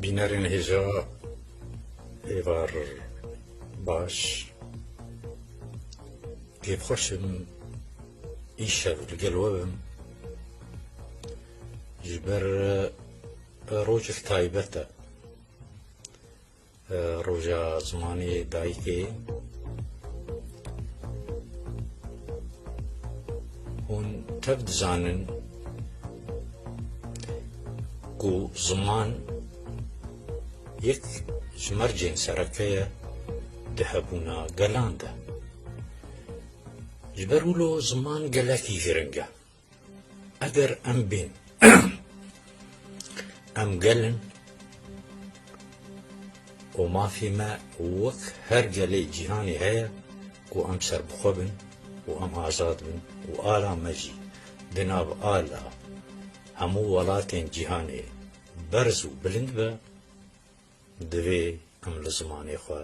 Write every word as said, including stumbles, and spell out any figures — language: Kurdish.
Bînerên hêja, êvar baş. Kêfxweş im îşev li gel we bim. Ji ber, e, rojek taybet e. E, roja zimanê dayikê. Hûn tev dizanin ku ziman yek ji mercên sereke ye di hebûna gelan de. Ji ber wilo ziman gelekî giring e. Eger em bên, em gel in û mafê me wek her gelê cîhanê heye ku em serbixwe bin û em azad bin û ala me jî di nav ala hemû welatên cîhanê berz û bilind be, divê em li zimanê xwe